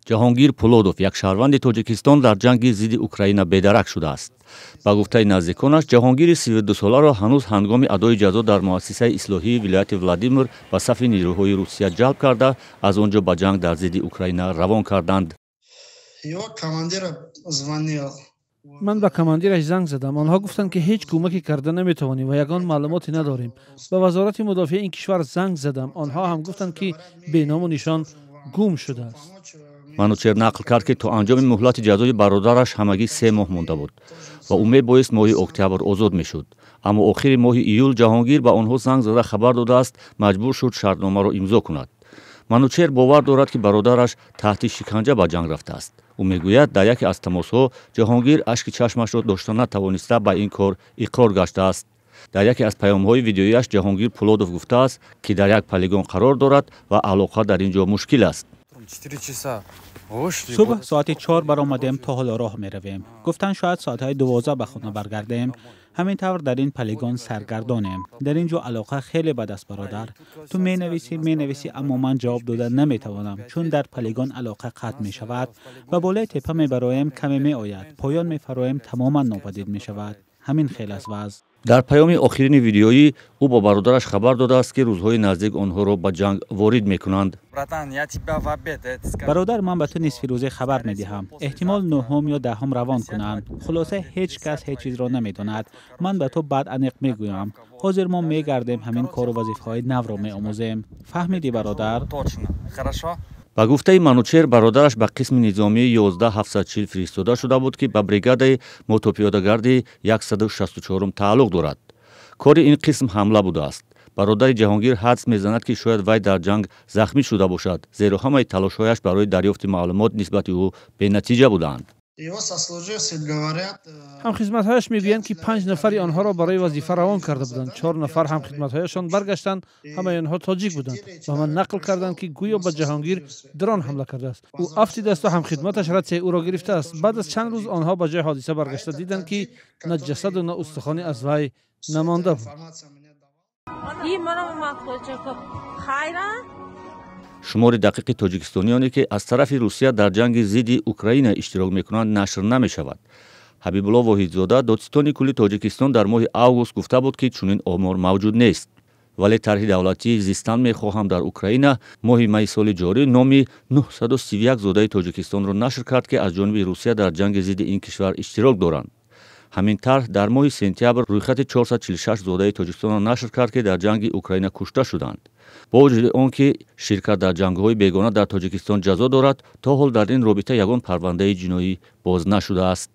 Ҷаҳонгир Пулодов, як шаҳрванди Тоҷикистон, дар ҷанги зидди Украина бедарак шудааст. Ба гуфтаи наздиконаш, Ҷаҳонгири 32-соларо ҳанӯз ҳангоми адои ҷазо дар муассисаи ислоҳии вилояти Владимир ба сафи нерӯҳои Русия ҷалб карда, аз он ҷо ба ҷанг дар зидди Украина равон карданд. Ман ба командираш занг задам. Онҳо гуфтанд, ки ҳеҷ кӯмаке карда наметавонем ва ягон маълумоте надорем. Ба вазорати мудофиаи ин кишвар занг задам. Онҳо ҳам гуфтанд, ки беному нишон гум шудааст. Манучер нақл кард, ки то анҷоми муҳлати ҷазои бародараш ҳамагӣ 3 моҳ монда буд ва ӯ мебоист моҳи октябр озод мешуд. Аммо охири моҳи июл Ҷаҳонгир ба онҳо занг зада хабар додааст, маҷбур шуд шартномаро имзо кунад. Манучер бовар дорад, ки бародараш таҳти шиканҷа ба ҷанг рафтааст. Ӯ мегӯяд, дар яке аз тамосҳо Ҷаҳонгир ашки чашмашро дошта натавониста, ба ин кор иқрор гаштааст. Дар яке аз паёмҳои видеояш Ҷаҳонгир Пулодов гуфтааст, ки дар як полигон қарор дорад ва алоқа дар ин ҷо мушкил аст. Субҳ соати 4 баромадем, то ҳоло роҳ меравем. Гуфтанд, шояд соатҳои 12 ба хона баргардем. Ҳамин тавр дар ин полигон саргардонем. Дар ин ҷо алоқа хеле бад аст, бародар. Ту менависӣ, менависӣ, аммо ман ҷавоб дода наметавонам, чун дар полигон алоқа қатъ мешавад. Ба болои теппа мебароем, каме меояд, поён мефароем, тамоман нопадид мешавад. Ҳамин хел аст вазъ. Дар паёми охирини видеоӣ ӯ ба бародараш хабар додааст, ки рӯзҳои наздик онҳоро ба ҷанг ворид мекунанд. Бародар, ман ба ту нисфирӯзӣ хабар медиҳам. Эҳтимол, нӯҳум ё 10-ум равон кунанд. Хулоса, ҳеҷ кас ҳеҷ чизро намедонад. Ман ба ту баъд аниқ мегӯям. Ҳозир мо мегардем, ҳамин кору вазифаҳои навро меомӯзем. Фаҳмидӣ, бародар? Ба гуфтаи Манучер, бародараш ба қисми низомии 11740 фиристода шуда буд, ки ба бригадаи мотопиёдагарди 164 тааллуқ дорад. Кори ин қисм ҳамла будааст. Бародари Ҷаҳонгир ҳадс мезанад, ки шояд вай дар ҷанг захмӣ шуда бошад, зеро ҳамаи талошҳояш барои дарёфти маълумот нисбати ӯ бенатиҷа буданд. Ҳамхизматҳояш мегӯянд, ки панҷ нафари онҳоро барои вазифа равон карда буданд. Чор нафар ҳамхизматҳояшон баргаштанд. Ҳамаи онҳо тоҷик буданд. Ба ман нақл карданд, ки гӯё ба Ҷаҳонгир дрон ҳамла кардааст. Ӯ афтидасту ҳамхидматаш ратсияи ӯро гирифтааст. Баъд аз чанд рӯз онҳо ба ҷои ҳодиса баргашта диданд, ки на ҷасаду на устухоне аз вай намонда буд. Шумори дақиқи тоҷикистониёне, ки аз тарафи Русия дар ҷанги зидди Украина иштирок мекунанд, нашр намешавад. Ҳабибулло Воҳидзода, додситони кулли Тоҷикистон, дар моҳи август гуфта буд, ки чунин омор мавҷуд нест. Вале тарҳи давлатии «Зистан мехоҳам дар Украина» моҳи майи соли ҷорӣ номи 931 зодаи Тоҷикистонро нашр кард, ки аз ҷониби Русия дар ҷанги зидди ин кишвар иштирок доранд. Ҳамин тарҳ дар моҳи сентябр рӯйхати 446 зодаи Тоҷикистонро нашр кард, ки дар ҷанги Украина кушта шуданд. Бо вуҷуди он ки ширкат дар ҷангҳои бегона дар Тоҷикистон ҷазо дорад, то ҳол дар ин робита ягон парвандаи ҷиноӣ боз нашудааст.